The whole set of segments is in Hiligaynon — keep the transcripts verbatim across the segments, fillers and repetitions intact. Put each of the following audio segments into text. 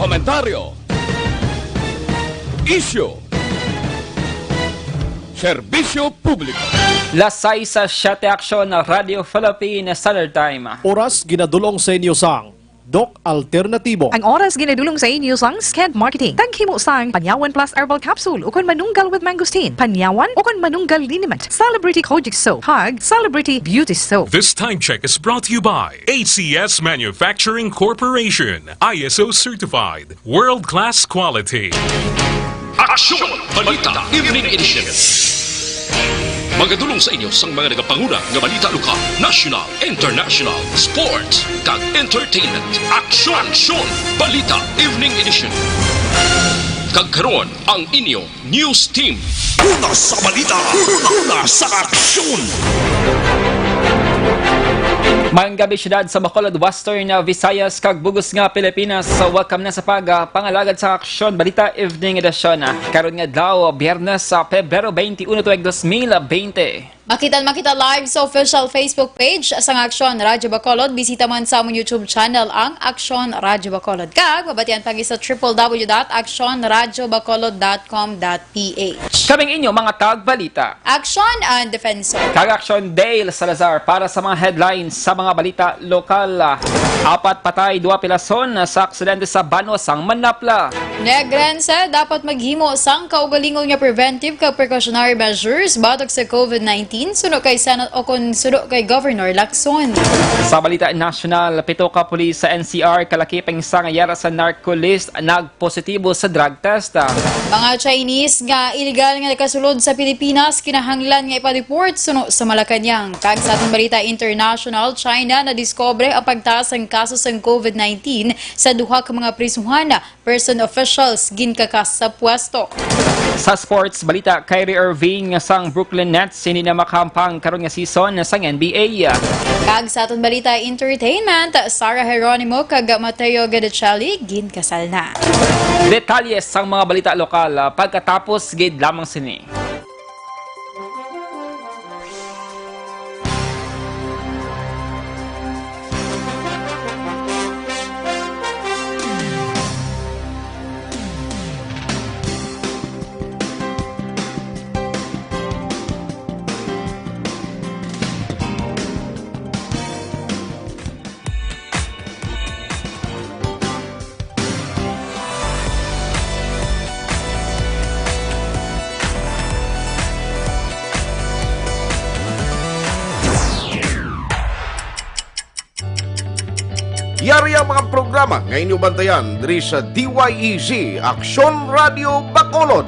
Komentaryo. Isyu. Serbisyo publiko. Las sais sa siyete, Aksyon, Radyo Philippine Standard Time. Oras ginadulong sa inyo sang Doc Alternatibo. Ang oras ginadulong sa inyo sang Skent Marketing. Taghimo sang Panyawan Plus Herbal Capsule ukon Manunggal with Mangosteen, Panyawan ukon Manunggal Liniment, Celebrity Kojic Soap, kag Celebrity Beauty Soap. This time check is brought to you by A C S Manufacturing Corporation, I S O certified, world-class quality. Aksyon! Balita Evening Edition. Magadulong sa inyo sang mga nagapanguna nga balita lokal, national, international, sports, kag entertainment. Aksyon! Aksyon! Balita Evening Edition. Kag karon, ang inyo news team. Una sa balita, una, una sa aksyon. Maayong gabi, siyudad sa Bacolod, Western Visayas, kag bug-os nga Pilipinas. Welcome na sa pag, ah, pangalagad sa Aksyon Balita Evening Edition. Karon nga adlaw, Biyernes, sa Pebrero twenty-one, tuig dos mil bente. Makita, makita live sa official Facebook page sang Aksyon Radyo Bacolod. Bisita man sa among YouTube channel, ang Aksyon Radyo Bacolod. Kag mabatian pa sa triple W dot aksyon radyo bacolod dot com dot P H. Kaming inyo mga tagbalita. Aksyon and Defensor. Kag Aksyon Dale Salazar para sa mga headlines sa mga balita lokal. Apat patay, duha pilason sa aksidente sa Banwa sang Manapla. Negrense dapat maghimo sang kaugalingon nga preventive kag precautionary measures batok sa covid nineteen, suno kay Senate o kon suno kay Governor Lacson. Sa balita nasyonal, pito ka pulis sa N C R kalakip ang isa nga yara sa narco list nag positibo sa drug test. Mga Chinese nga iligal nga nakasulod sa Pilipinas kinahanglan nga ipa-deport suno sa Malacañang. Kag sa aton balita international, China nadiskubre ang pagtaas sang kaso sang covid nineteen sa duha ka mga prisuhan. Person officials ginkakas sa pwesto. Sa sports balita, Kyrie Irving sang Brooklyn Nets hindi na makahampang karon nga season sang N B A. Kag sa aton balita entertainment, Sarah Geronimo kag Matteo Guidicelli ginkasal na. Detalye sang mga balita lokal, ah, pagkatapos gid lamang sini. Yari ang mga programa nga inyo bantayan diri sa D Y E G, Aksyon Radio Bacolod.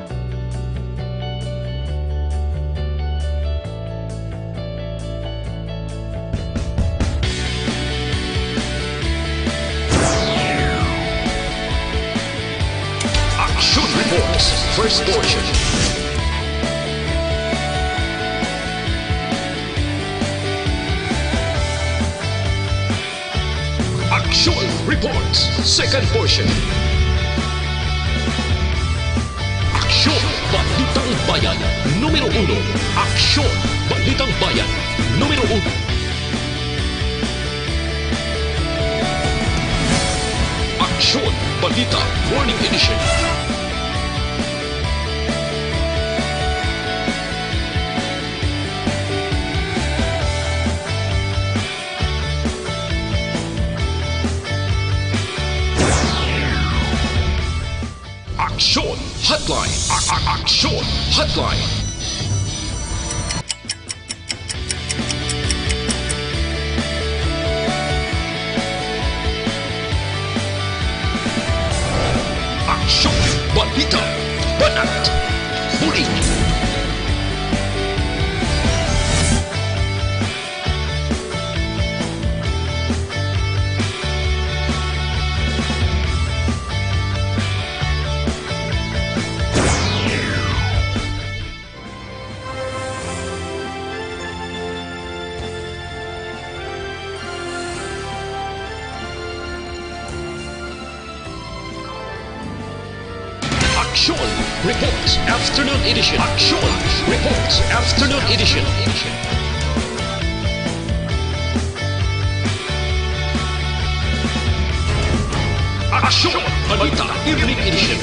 Action Reports, first portion. Action Reports, second portion. Aksyon, Balitang Bayan, numero uno. Aksyon, Balitang Bayan, numero uno. Aksyon, Balita, Morning Edition. Aksyon Hotline. A-, a-, Aksyon Hotline. Aksyon, balita, banat, bulig. Aksyon Reports Afternoon Edition. Aksyon Reports Afternoon Edition. Aksyon Balita Evening Edition.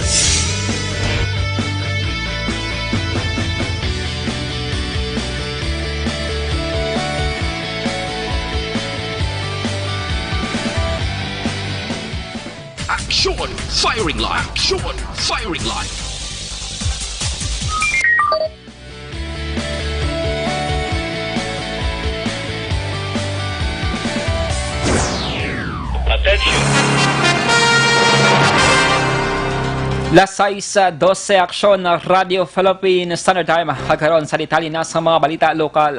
Action! Firing line! Action! Firing line! Attention. Las sais dose, aksyon na Radyo Philippine Standard Time. Karon sa detalye na sa mga balita lokal.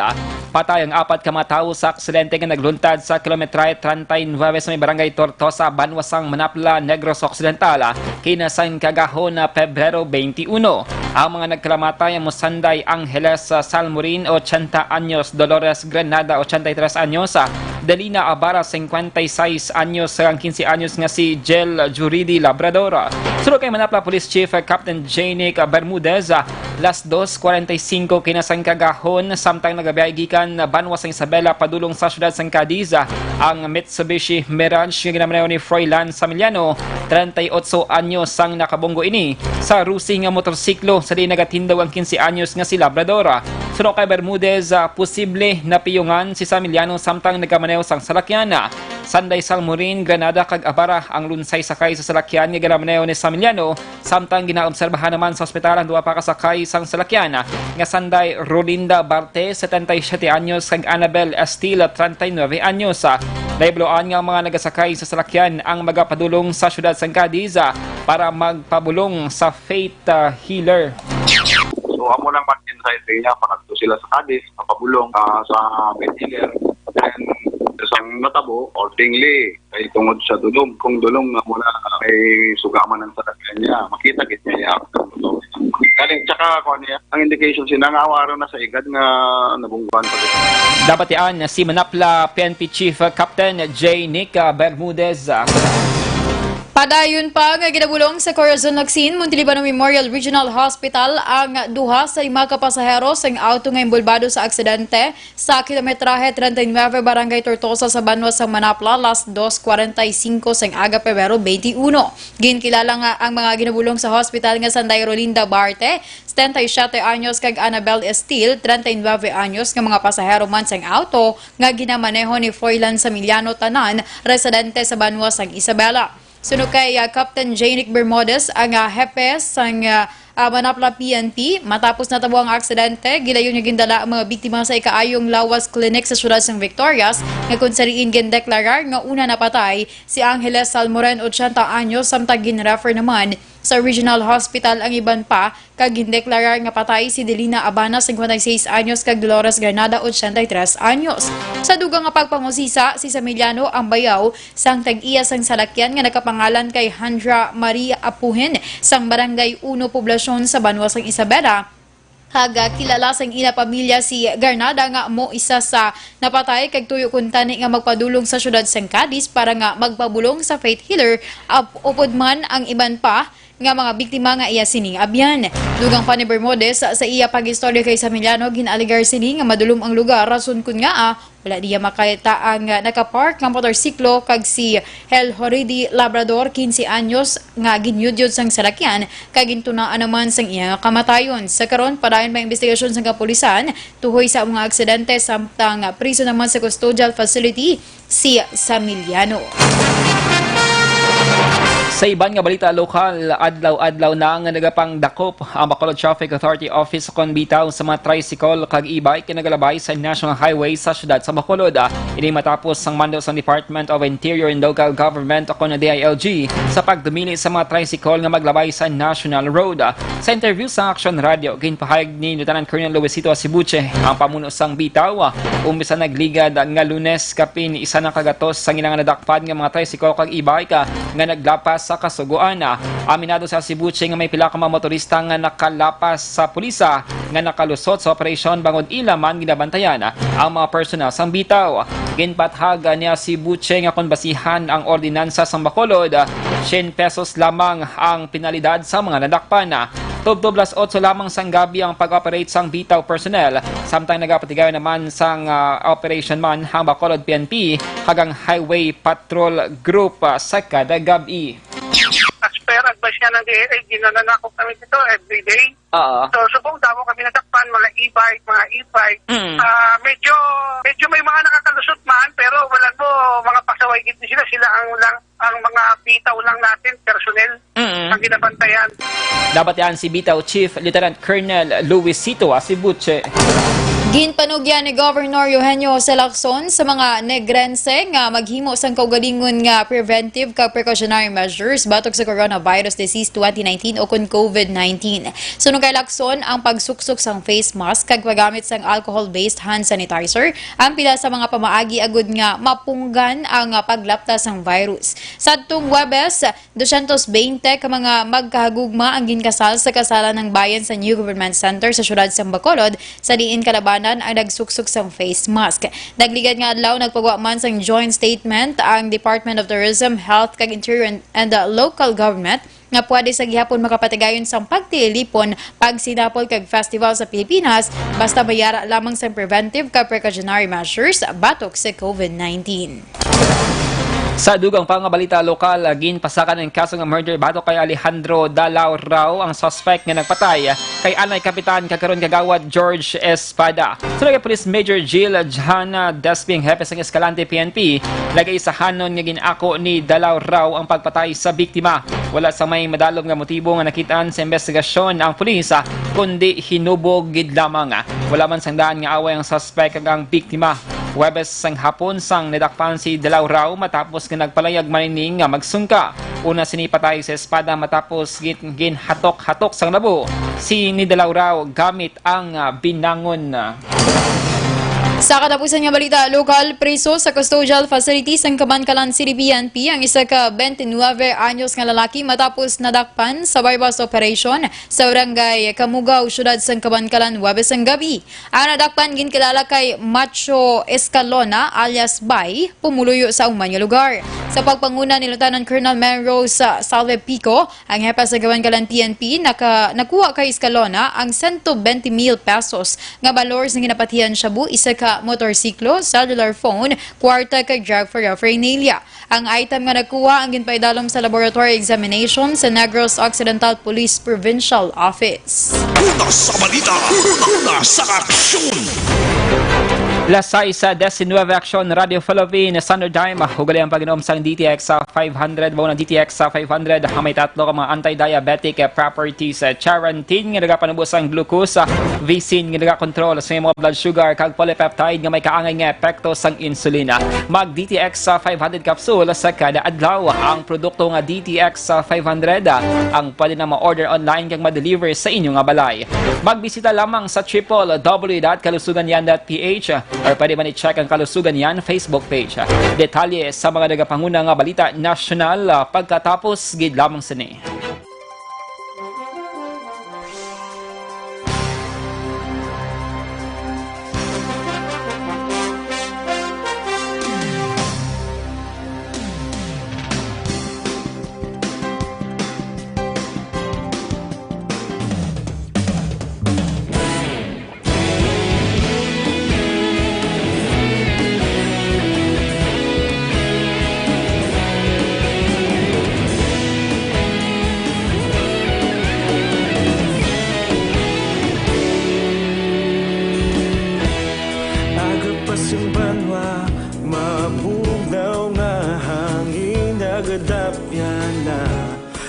Patay ang apat ka mga tawo sa aksidente nga nagluntad sa kilometrahe treinta y nueve sa may barangay Tortosa, Banwa sang Manapla, Negros Occidental, kinasang kagahon na Pebrero twenty-one. Ang mga nagkalamatay amo sanday Angeles, ah, Salmorin, ochenta anyos, Dolores Granada, ochenta y tres anyos, ah, Delina Abara, cincuenta y seis anyos, kag quince anyos nga si Jel Juridi Labrador. Suno kay Manapla Police Chief, ah, Captain Janic, ah, Bermudez, ah, las dos cuarenta y cinco kinasang kagahon, samtang nagabiyahe gikan, ah, Banwa sang Isabela padulong sa siyudad sang Cadiz, ah, ang Mitsubishi Mirage nga ginamaneho ni Froilan Samiliano, treinta y ocho anyos, sang nakabunggo ini sa rusi nga motorsiklo sa diin nagatindog ang quince anyos nga si Labrador. Suno kay Bermudez, ah, posible napiyungan si Samiliano samtang nagamaneho sang salakyan. Sanday Salmorin, Granada, kag Abara ang lunsay sakay sa salakyan nga ginamaneho ni Samiliano, samtang ginaobserbahan naman sa ospital ang duha pa ka sakay sang salakyan nga sanday Rolinda Barte, setenta y siete anyos, kag Annabel Estil, treinta y nueve anyos. Nahibaluan nga ang mga nagasakay sa salakyan ang magapadulong sa siyudad sang Cadiz, ah, para magpabulong sa faith, ah, healer. So, amo lang man inside niya, pangadto sila sa Cadiz, papabulong, ah, sa faith healer. Then, sa natabo, accordingly, kay tungod sa dulom, kung dulom nga mula kay sugaman ang salakyan niya, makita gid niya ang motor. Kaling, tsaka, kuwan niya, ang indication sina nga awaro na sa igad nga nabungguan pa gid. Nabatian si Manapla P N P Chief Captain J Nick Bermudez. Padayon pa nga ginabulong sa Corazon Locsin, Montiliban Memorial Regional Hospital ang duha sa lima ka pasahero sang auto nga inbolbado sa aksidente sa kilometrahe treinta y nueve, Barangay Tortosa, sa banwa sang Manapla, las dos cuarenta y cinco sang aga, Pebrero twenty-one. Ginkilala nga ang mga ginabulong sa hospital nga sanday Rolinda Barte, setenta y siete anyos, kag Annabel Estil, treinta y nueve anyos, nga mga pasahero man sang auto nga ginamaneho ni Froilan Samiliano, tanan residente sa banwa sang Isabela. Suno kay, ah, Captain Janic Bermudez, ang, ah, hepe sang, ah, ah, Manapla P N P, matapos natabo ang aksidente, gilayon nga gindala ang mga biktima sa Ikaayong Lawas Clinic sa siyudad sang Victorias, nga kung sa diin gindeklarar nga una napatay si Angeles Salmoren, ochenta anyos, samtang gin-refer naman sa Regional Hospital ang iban pa, kag gindeklarar nga patay si Delina Abana, cincuenta y seis anyos, kag Dolores Granada, ochenta y tres anyos. Sa dugang nga pagpangusisa, si Samiliano ang bayaw sang tag-iya sang salakyan nga nakapangalan kay Handra Marie Apuhin, sang Barangay Uno Poblacion sa banwa sang Isabela. Kag, ah, kilala sang ila pamilya si Granada nga amo isa sa napatay, kag tuyo kuntani nga magpadulong sa siyudad sang Cadiz para nga magpabulong sa faith healer, ap-, upod man ang iban pa nga mga biktima nga iya sining abyan. Dugang pa ni Bermudez, sa, sa iya pag-istorya kay Samiliano, gin-alegar sini nga madulom ang lugar, rason kun ngaa wala niya makita ang, ah, nakapark nga motorsiklo kag si Hel Horidi Labrador, quince anyos, nga ginyudyod sang salakyan kag gintunaan naman sang iya nga kamatayon. Sa karon, padayon pa ang investigasyon sang kapulisan tuhoy sa mga aksidente, samtang priso naman sa custodial facility si Samiliano. Sa iban nga balita lokal, adlaw-adlaw na nga nagapangdakop ang Bacolod Traffic Authority Office kon bitaw sa mga tricycle kag e-bike nga nagalabay sa National Highway sa siyudad sa Bacolod. Ini matapos ang mando sang Department of Interior and Local Government o kon D I L G sa pagdumili sa mga tricycle nga maglabay sa National Road. Sa interview sa Action Radio, ginpahayag ni Lieutenant Colonel Luisito Asibuche, ang pamuno sang bitaw, kung bisan nagligad nga Lunes, kapin isa na ka gatos sang ilang nadakpan nga mga tricycle kag e-bike, ah, nga naglapas sa Kasugoan. Aminado si Asibuche nga may pila ka mga motorista nga nakalapas sa pulis, ah, nga nakalusot sa operasyon bangod ila man ginabantayan, ah, ang mga personal sang bitaw. Ginpathagan ni Asibuche nga kon basihan ang ordinansa sang Bacolod, ah, cien pesos lamang ang penalidad sa mga nadakpan. Tubtob las otso lamang sang gabi ang pag-operate sang bitaw personnel, samtang nagapatigayon naman sang, ah, operation man ang Bacolod P N P kag ang Highway Patrol Group, ah, sa kada gab-i. per advice nga ng D A A, ginananakop kami dito every day. Oo. So, subong damo kami nadakpan, mga e-bike, mga e-bike. Mm. Ah, medyo, medyo may mga nakakalusot man, pero wala mo, mga pasaway gid sila, sila ang lang, ang mga bitaw lang natin, personnel, Mm. ang ginabantayan. Dapat yan si Bitaw Chief Lieutenant Colonel Luisito Asibuche. Ginpanugyan ni Governor Eugenio Jose Lacson sa mga Negrense nga maghimo sang kaugalingon nga preventive kag precautionary measures batok sa coronavirus disease twenty nineteen o kon COVID nineteen. Suno kay Lacson, ang pagsuksok sang face mask kag paggamit sang alcohol-based hand sanitizer ang pila sa mga pamaagi agud nga mapunggan ang, ah, paglapta sang virus. Sadtong Huwebes, dosyentos bente ka mga magkahagugma ang ginkasal sa Kasalan ng Bayan sa New Government Center sa siyudad sang Bacolod, sa diin kalabanan ang nagsuksok sang face mask. Nagligad nga adlaw, nagpagwa man sang joint statement ang Department of Tourism, Health, kag Interior and, and, uh, Local Government nga pwede sa gihapon makapatigayon sang pagtilipon, pagsinapol, kag festival sa Pilipinas, basta may ara lamang sang preventive kag precautionary measures batok sa COVID nineteen. Sa dugang pa nga balita lokal, ginpasakan ang kaso nga murder batok kay Alejandro Dalaurao, ang suspect nga nagpatay kay anay kapitan kag karon kagawad George Espada. Suno kay Police Major Jill Jana Desping, hepe sang Escalante P N P, nagaisahanon nga gin-ako ni Dalaurao ang pagpatay sa biktima. Wala sa may madalom nga motibo nga nakitaan sa investigasyon ang pulis, kundi hinubog gid lamang. Wala man sang daan nga away ang suspect kag ang biktima. Huwebes sang hapon sang nadakpan si Dalaurao matapos nga nagpalayag man ini nga magsungka. Una sini patay sa espada matapos gin-, ginhatok-hatok sang labo si ni Dalaurao gamit ang, ah, binangon. Sa katapusan nga balita lokal, priso sa custodial facility sang Kabankalan City P N P ang isa ka twenty-nine anyos nga lalaki matapos nadakpan sa buy-bust operation sa barangay Kamugaw, siyudad sang Kabankalan, Huwebes sang gabi. Ang nadakpan ginkilala kay Macho Escalona alias Bay, pumuluyo sa human nga lugar. Sa pagpanguna ni Lieutenant Colonel Melrose Salve Pico, ang hepe sa Kabankalan P N P, naka-, nakuha kay Escalona ang sento bente mil pesos nga balor sang ginapatihan shabu, isa ka motorsiklo, cellular phone, kwarta, kag drug paraphernalia. Ang item nga nakuha ang ginpaidalom sa laboratory examination sa Negros Occidental Police Provincial Office. Una sa balita, una sa aksyon. Las sais diecinueve, Aksyon Radio Philippines, Standard Time. Ugalian ang pag-inom sang D T X five hundred. Mao na D T X five hundred, ang may tatlo ka mga anti-diabetic properties. Charantin nga nagapanubo sang glucose, Vicin nga nagakontrol sa imong blood sugar, kag polypeptide nga may kaangay nga epekto sang insulina. Mag D T X five hundred capsule sa kada adlaw. Ang produkto nga D T X five hundred, ang pwede na ma-order online kag ma-deliver sa inyo nga balay. Magbisita lamang sa triple W dot kalusugan yan dot P H, or pwede man i-check ang Kalusugan Yan Facebook page. Detalye sa mga nagapanguna nga balita nasyonal, ah, pagkatapos gid lamang sini. Aga pa sa banwa, mabugnaw nga hangin, nagadapyan na.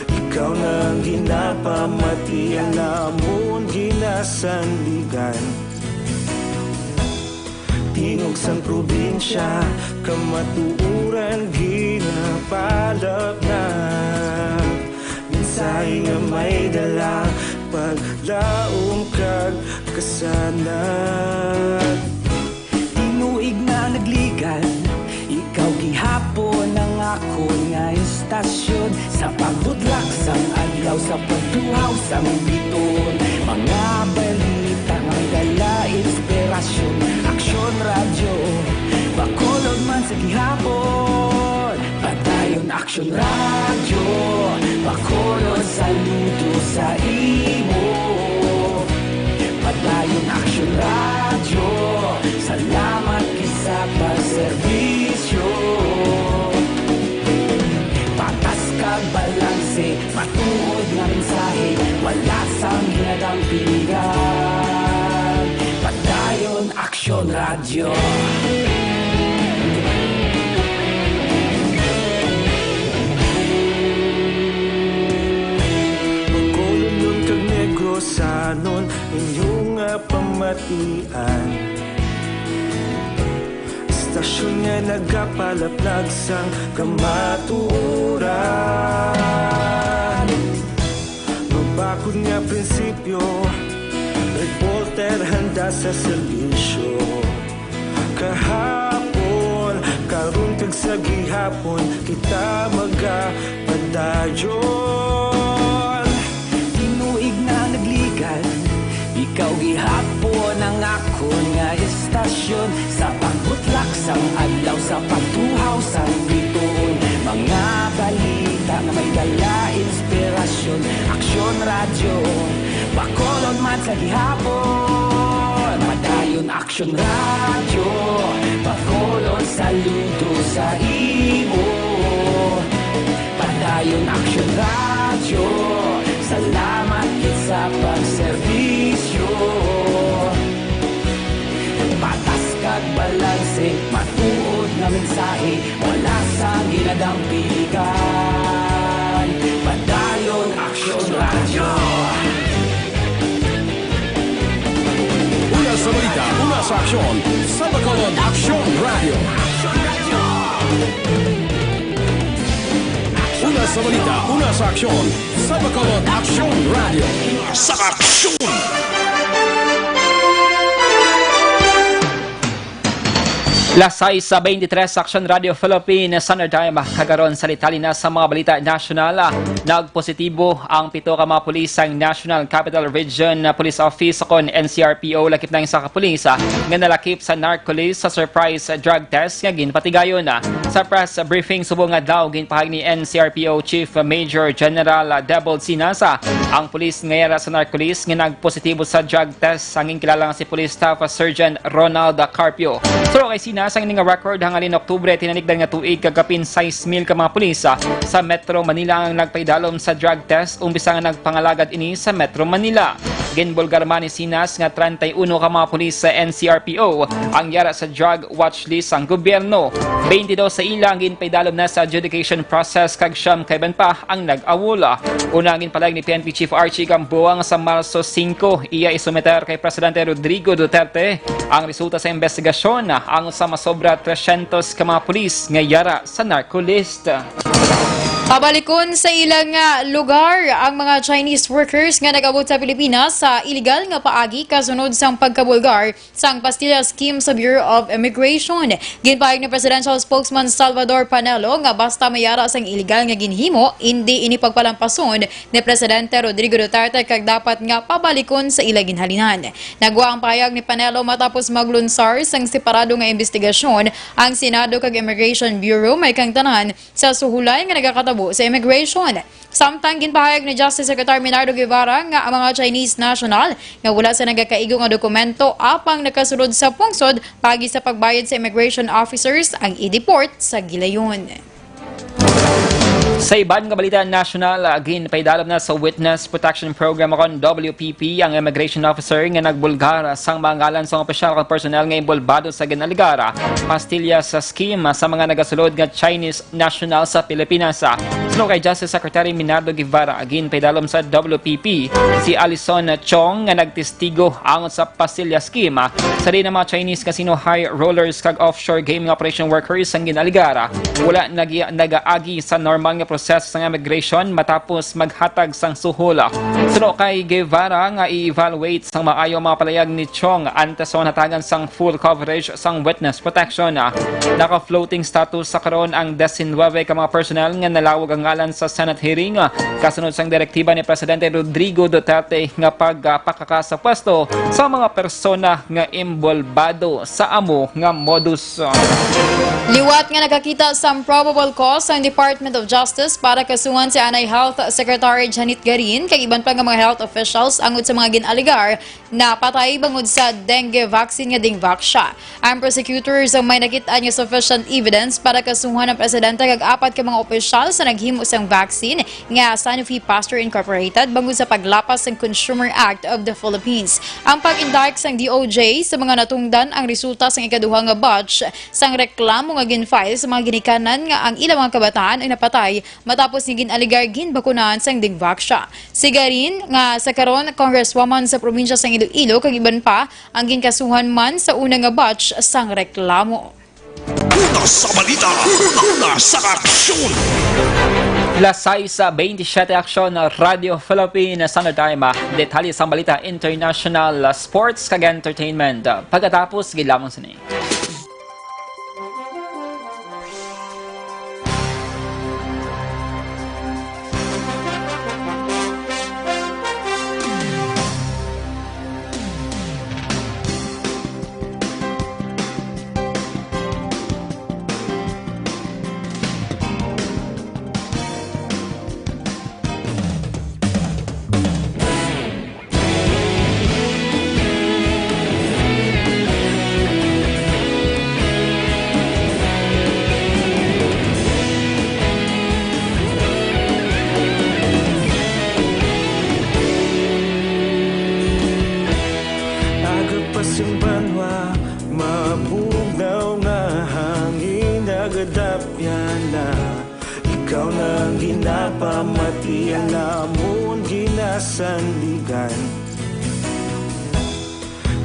Ikaw na ang ginapamatian, amon ginasandigan. Tingog sang probinsya, kamatuoran ginapalapnag. Mensahe nga may dala, paglaom kag kasanag. Tinuig na nagligan, ikaw gihapon ang akon nga istasyon. Sa pagbudlak sang adlaw, sa pagtuhaw sang biton, mga balita nga may dala inspirasyon. Aksyon Radyo Bacolod man sa gihapon. Padayon Aksyon Radyo Bacolod, saludo sa imo. Padayon Aksyon Radyo, salamat gid sa pagserbisyo. Patas kag balas Kasi matuod nga mensahe, wala sang ginadampigan. Padayon Aksyon Radyo. Bacolodnon kag Negrosanon, inyo nga pamatian. Istasyon nga nagapalaplag sang kamatuoran. Mabakod nga prinsipyo, reporter handa sa serbisyo. Kahapon, karon kag sa gihapon, kita magapadayon. Tinuig na nagligad, ikaw gihapon ang akon nga istasyon. Sa pagbutlak sang adlaw, sa pagtuhaw sang bituon, mga balita nga may dala inspirasyon. Aksyon Radyo, Bacolod man sa gihapon. Padayon Aksyon Radyo, Bacolod saludo sa imo. Padayon Aksyon Radyo, salamat gid sa pagserbisyo. Patas kag balanse, matuod nga mensahe, wala sang ginadampigan. Padayon Aksyon Radyo. Una sa balita, una sa aksyon, sa Bacolod Aksyon Radyo. Una sa balita, una sa aksyon, sa Bacolod Aksyon Radyo. Sa aksyon! Las sais beintitres, Aksyon Radyo Philippines Standard Time. Kagaron sa detalye na sa mga balita nasyonal. Nagpositibo ang pito ka mga pulis sang National Capital Region Police Office, kon N C R P O, lakip na ang isa ka pulis, ah, nga nalakip sa narco list sa surprise drug test nga ginpatigayon. Sa press briefing subong adlaw, ginpahayag ni N C R P O Chief Major General Debold Sinas, ah, ang pulis nga yara sa narco list nga nagpositibo sa drug test ang ginkilala nga si Police Staff Sergeant Ronald Carpio. Suno kay Sinas, ang ini nga record hangarin Oktubre, tinalikdan nga tuig, kag kapin sais mil ka mga pulis, ah, sa Metro Manila ang nagpaidalom sa drug test, umpisa nga nagpangalagad ini sa Metro Manila. Ginbulgar man ni Sinas nga treinta y uno ka mga pulis sa N C R P O ang yara sa drug watch list sang gobyerno. Twenty-dos sa ila ang ginpaidalom na sa adjudication process, kag siyam ka iban pa ang nag-awol. Una, ang ginpahayag ni P N P Chief Archie Gamboa nga sa Marso singko, iya isumiter kay Presidente Rodrigo Duterte ang resulta sa investigasyon, ang sa masobra trescientos ka mga pulis nga yara sa narco list. Pabalikon sa ilang, ah, lugar ang mga Chinese workers nga nag-abot sa Pilipinas sa iligal nga paagi kasunod sang pagkabulgar sang Pastilla Scheme sa Bureau of Immigration. Ginpahayag ni Presidential Spokesman Salvador Panelo nga basta may yara sang iligal nga ginhimo, indi ini pagpalampason ni Presidente Rodrigo Duterte kag dapat nga pabalikon sa ila ginhalinan. Nagwa ang pahayag ni Panelo matapos maglunsar sang separado nga imbestigasyon ang Senado kag Immigration Bureau, may kangtanan sa suhulay nga nagakatabo sa immigration. Samtang ginpahayag ni Justice Secretary Minardo Guevara nga ang mga Chinese national nga wala sa nagakaigo nga dokumento apang nakasulod sa pungsod paagi sa pagbayad sa immigration officers ang i-deport sa gilayon. Sa iban nga balita nasyonal, ah, ginpaidalom na sa Witness Protection Program, kon W P P, ang immigration officer nga nagbulgar sang mga ngalan sang opisyal kag personnel nga inbolbado sa ginaligar, ah, pastillas sa scheme, ah, sa mga nagasulod nga Chinese national sa Pilipinas. Suno kay Justice Secretary Minardo Guevara, ginpaidalom sa W P P si Alison Chong nga nagtestigo angot sa pastillas scheme, ah, sa diin ang mga Chinese casino high rollers kag offshore gaming operation workers ang ginaligara wala nagi-, nagaagi sa normal nga proseso sang immigration matapos maghatag sang suhol. Suno kay Guevara nga i-evaluate sang maayo ang mga palayag ni Chong antes sa hatagan sang full coverage sang witness protection. Naka-floating status sa karon ang diecinuebe ka mga personnel nga nalawag ang ngalan sa Senate hearing, kasunod sang direktiba ni Presidente Rodrigo Duterte nga pagpakaka sa pwesto sa mga persona nga imbolbado sa amo nga modus. Liwat nga nakakita sang probable cause ang Department of Justice para kasuhan si anay Health Secretary Janet Garin kag iban pa nga mga health officials angot sa mga gin-alegar na patay bangod sa dengue vaccine nga Dengvaxia. Ang prosecutor sa may nakit-an nga sufficient evidence para kasuhan ang presidente kag apat ka mga opisyal sa naghimo sang vaccine nga Sanofi Pasteur Incorporated bangod sa paglapas sang Consumer Act of the Philippines. Ang pag-indict sang D O J sa mga natungdan ang resulta sang ikaduha nga batch sang reklamo nga gin-file sa mga ginikanan nga ang ilang mga kabataan ay napatay matapos nga gin-alegar ginbakunahan sang Dengvaxia. Sigarin nga sa karon, Congresswoman sa probinsya sang Iloilo kag iban pa ang ginkasuhan man sa una nga batch sang reklamo. Una sa balita, una sa aksyon. Las sais bentisiete, Aksyon, Radyo Philippine Standard Time. Detalye sang balita, international, sports, kag entertainment, pagkatapos gid lamang sini. Aga pa sing banwa, mabugnaw nga hangin, nagadapyan na. Ikaw na ang ginapamati, ang amon ginasandigan.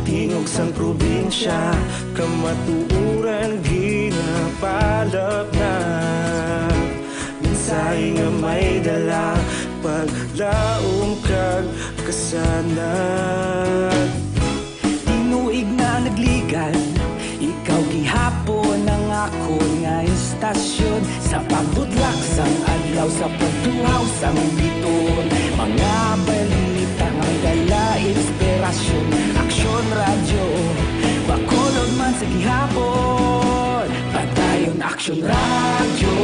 Tingog sang probinsya, kamatuoran ginapalapnag. Mensahe nga may dala, paglaom kag kasanag. Tinuig na nagligad, ikaw gihapon ang akon nga istasyon. Sa pagbutlak sang adlaw, sa pagtuhaw sang bituon, mga balita nga may dala inspirasyon. Aksyon Radyo, Bacolod man sa gihapon. Padayon Aksyon Radyo,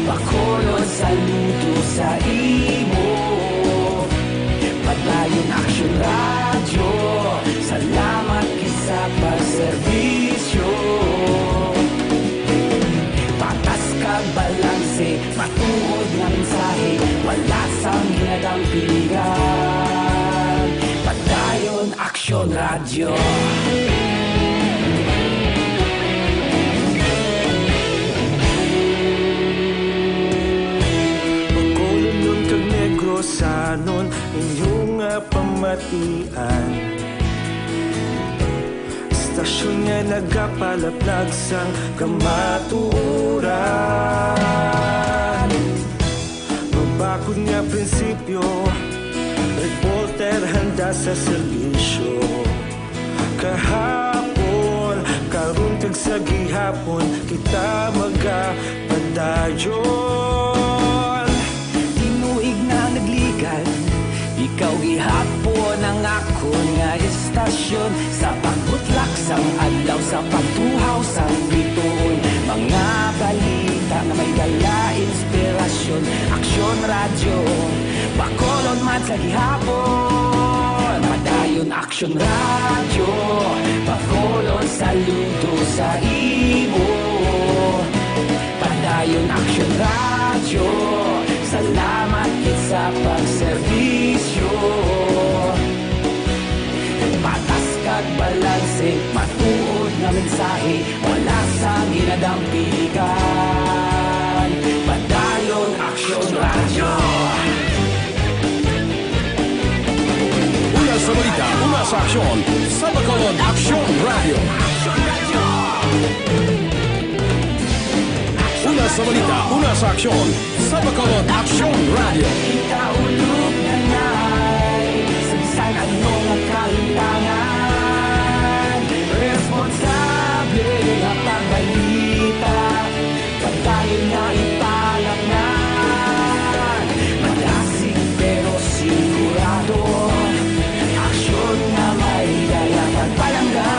Bacolod, saludo sa imo. Padayon Aksyon Radyo, salamat gid sa pagserbisyo. Patas kag balanse, matuod nga mensahe, wala sang ginadampigan. Padayon Aksyon Radyo. Bacolodnon kag Negrosanon, inyo nga pamatian. Istasyon nga nagapalaplag sang kamatuoran. Mabakod nga prinsipyo, reporter handa sa serbisyo. Kahapon, karon, kag sa gihapon, kita magapadayon. Tinuig na nagligad, ikaw gihapon ang akon nga istasyon. Sa pagbutlak sang adlaw, sa pagtuhaw sang bituon, mga balita nga may dala inspirasyon. Aksyon Radyo, Bacolod man sa gihapon. Padayon Aksyon Radyo, Bacolod, saludo sa imo. Padayon Aksyon Radyo, salamat gid sa pagserbisyo. Patas kag balanse, matuod nga mensahe, wala sang ginadampigan. Padayon Aksyon Radyo. Una sa balita, una sa aksyon, sa Bacolod Aksyon Radyo. Una sa balita, una sa aksyon, sa Bacolod Aksyon Radyo. Ikaulog na ngay, sa bisan ano nga kahimtangan, responsable nga pagbalita, padayon nga ipalapngan. Madasig pero sigurado, aksyon nga may dala pagpalangga.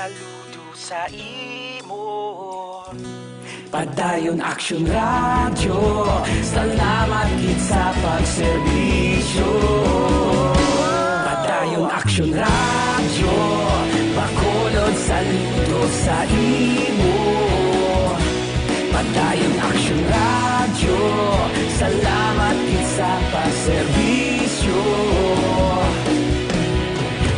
Saludo sa imo. Padayon Aksyon Radyo, salamat gid sa pagserbisyo. Padayon Aksyon Radyo, Bacolod, saludo sa imo. Padayon Aksyon Radyo, salamat gid sa pagserbisyo.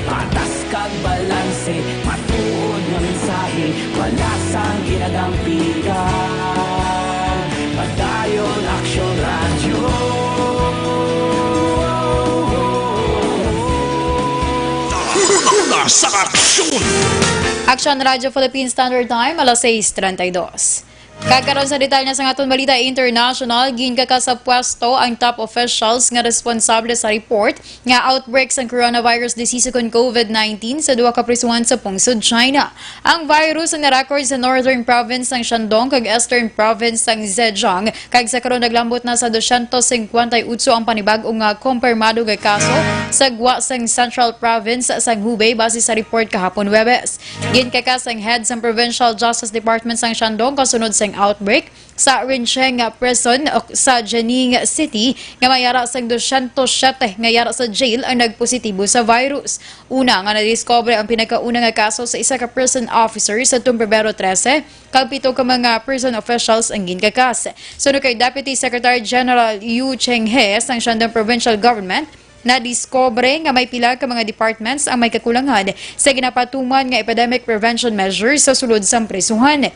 Patas kag balanse, matuod nga mensahe, wala sang ginadampigan. Padayon Aksyon Radyo. Una sa aksyon. Aksyon Radyo Philippine Standard Time, alas sais treinta y dos. Kag karon sa detalye sa aton balita international, ginkakas sa pwesto ang top officials nga responsable sa report nga outbreak sang coronavirus disease ukon covid nineteen sa duha ka prisuhan sa pungsod China. Ang virus ang na-record sa northern province sang Shandong kag eastern province sang Zhejiang, kag sa karon naglambot na sa dosyentos singkwenta y otso ang panibag-o nga kumpirmado nga kaso sa gwa sang central province sang Hubei, base sa report kahapon Huwebes. Ginkakas ang head sang Provincial Justice Department sang Shandong kasunod sang outbreak sa Rincheng Prison sa Jining City nga may ara sang dosyentos siyete nga yara sa jail ang nagpositibo sa virus. Una nga nadiskubre ang pinakauna nga kaso sa isa ka prison officer sa tuong Pebrero trese, kag pito ka mga prison officials ang ginkakas. Suno kay Deputy Secretary General Yu Cheng-he sang Shandong Provincial Government, nadiskubre nga may pila ka mga departments ang may kakulangan sa ginapatuman nga epidemic prevention measures sa sulod sang prisuhan.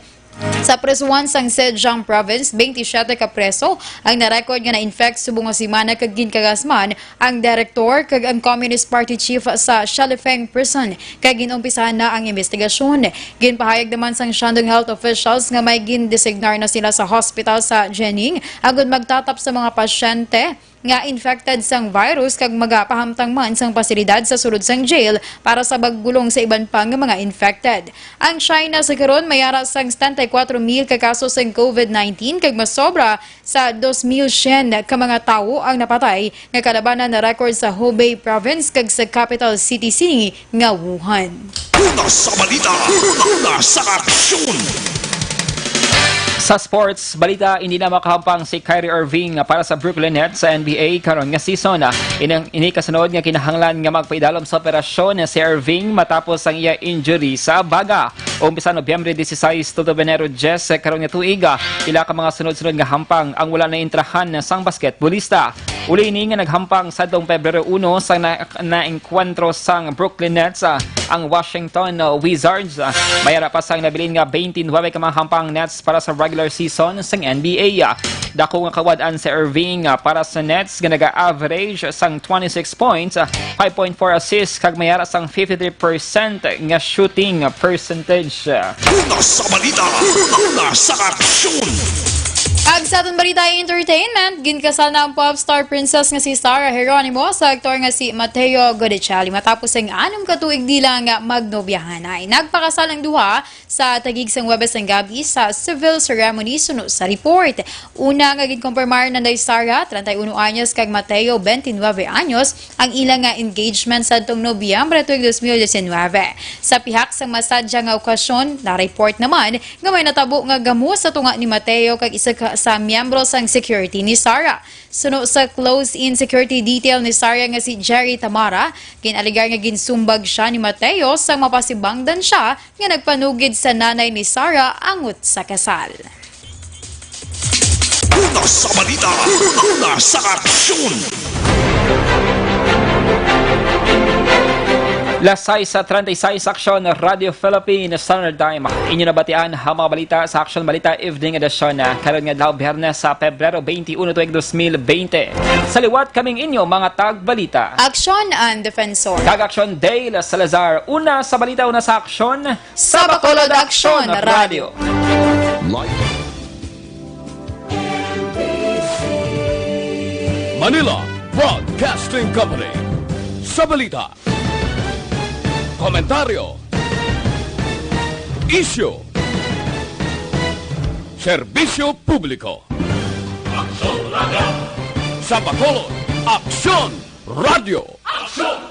Sa prisuhan sang Zhejiang Province, twenty-seven ka preso ang na-record nga na-infect subong nga semana, kag ginkakas man ang direktor kag ang Communist Party chief sa Shalifeng Prison, kag ginumpisahan na ang investigasyon. Ginpahayag naman sang Shandong health officials nga may gindesignar na sila sa hospital sa Jining agud magtatap sa mga pasyente nga infected sang virus kag magapahamtang man sang pasilidad sa sulod sang jail para sa paggulong sa iban pa nga mga infected. Ang China sa karon may ara sang setenta y cuatro mil ka kaso sang covid nineteen kag mas sobra sa dos mil syen ka mga tawo ang napatay nga kalabanan na record sa Hubei Province kag sa capital city sini nga Wuhan. Una sa balita, una sa aksyon. Sa sports balita, hindi na makahampang si Kyrie Irving para sa Brooklyn Nets sa N B A karon nga season. Ining, ini kasunod nga kinahanglan nga magpaidalom sa operasyon si Irving matapos ang iya injury sa baga. Umpisa Nobyembre dieciséis tutob Enero diyes karon nga tuig, pila ka mga sunod-sunod nga hampang ang wala naintrahan sang basketbolista. Uli ini nga naghampang sadtong Pebrero uno sa na-, naengkwentro sang Brooklyn Nets, ah, ang Washington, ah, Wizards. Ah, may ara pa sang nabilin nga twenty-nine ka mga hampang Nets para sa regular season sang N B A. Ah, dako nga kawad-an si Irving, ah, para sa Nets nga naga-average sang twenty-six points, ah, five point four assists, kag may ara sang fifty-three percent nga shooting percentage. Una sa balita, una sa aksyon. Ag sa aton balita entertainment, ginkasal na ang pop star princess nga si Sarah Geronimo sa aktor nga si Mateo Guidicelli matapos ang anom ka tuig nila nga magnobyahanay. Nagpakasal ang duha sa tagig sang Huwebes sang gabi sa civil ceremony suno sa report. Una nga ginkumpirmar na ni Sarah, treinta y uno anyos, kag Mateo, veintinueve anyos, ang ila nga engagement sadtong Nobyembre tuig dos mil diecinueve. Sa pihak sang masadya nga okasyon, na-report naman nga may natabo nga gamo sa tunga ni Mateo kag isa ka, sa miyembro sang security ni Sarah. Suno sa close-in security detail ni Sarah nga si Jerry Tamara, gin-alegar nga ginsumbag siya ni Mateo sang mapasibangdan siya nga nagpanugid sa nanay ni Sarah angot sa kasal. Una sa balita, una sa aksyon. Las sais sa treinta y seis, Aksyon, Radyo Philippine Standard Time. Inyo nabatian ang mga balita sa Aksyon Balita Evening Edition, ah, karon nga adlaw, Biyernes, sa Pebrero twenty-uno, tuig dos mil bente. Sa liwat, kaming inyo mga tagbalita. Aksyon, ang Defensor. Kag Aksyon, Dale Salazar. Una sa balita, una sa aksyon. Sa Bacolod Aksyon Radyo. Manila Broadcasting Company. Sa balita, komentaryo, isyu, serbisyo publiko. Aksyon Radyo. Sa Bacolod, Aksyon Radyo. Aksyon!